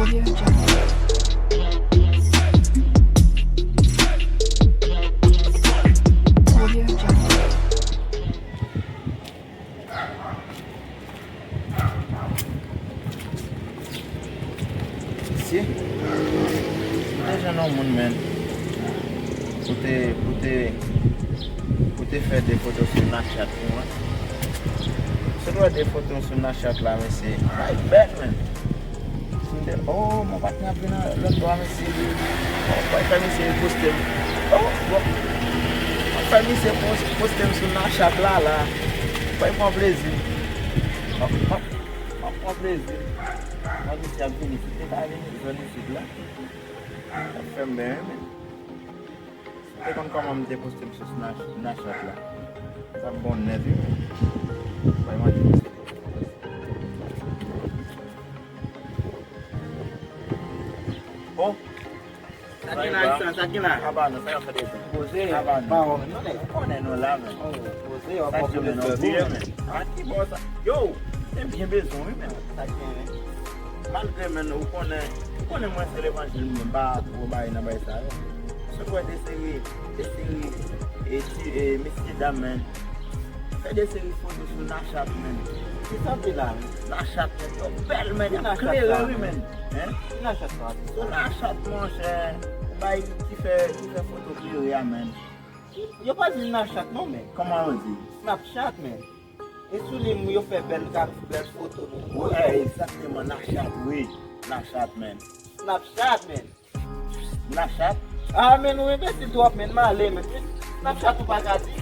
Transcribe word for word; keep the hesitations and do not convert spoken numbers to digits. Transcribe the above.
Audio Jungle. Audio Jungle. Mesye, ou te jwenn yon moun, menn, pou te, pou te, pou te fè de foto sou Snapchat pou mwen. Sot wè de foto sou Snapchat la, mesye. Ay, bèl, menn. Mwen, oh, mon patnè ap vin nan lòt bò a, mesye. Oh, bay fè misye poste m. Oh, bon. Mwen fè misye pos- poste m sou Snapchat la, la. Bay pran plezi. Mwen, mwen, mwen pran plezi. Mwen misye ap vini. Si te ka vini, zòn isit la. Sa fè m byen, wi, men. Si te konn kòman m te poste m sou Snap- Snapchat la. Sa bon nèt, wi, men. Bay manti. Bon. Sa gen la, sa, sa gen la. Aba non, sa yo fè de tan. Poze, aba non. Ou konnen nou la, men. Poze, yo. Sa gen, men, nou bliye, men. A ki bò sa? Yo, te byen bezwen, wi, men. Sa gen, men. Malgre, men, ou konnen, ou konnen mwen se levanjil, mwen pa tro bay nan bay sa yo. Sot wè de seri, de seri, e ti, e mesye dam, men. Fè de seri foto sou Snapchat, men. Ki sa vle la, men? Snapchat, men, yo bèl, men, y ap klere, wi, men. Hein? Snapchat sa. Sou Snapchat, monchè, bay ki fè, ki fè foto klere a, men. Yo pa di Snapchat non, men. Kòman yo di? Snapchat, men. E sou li, yo fè bèl, bèl foto. Wi, egzakteman, Snapchat, wi. Snapchat, men. Snapchat, men. Snapchat? Ah, men, ou enbesil twòp, men, m ale, men. Snapchat ou pa ka di?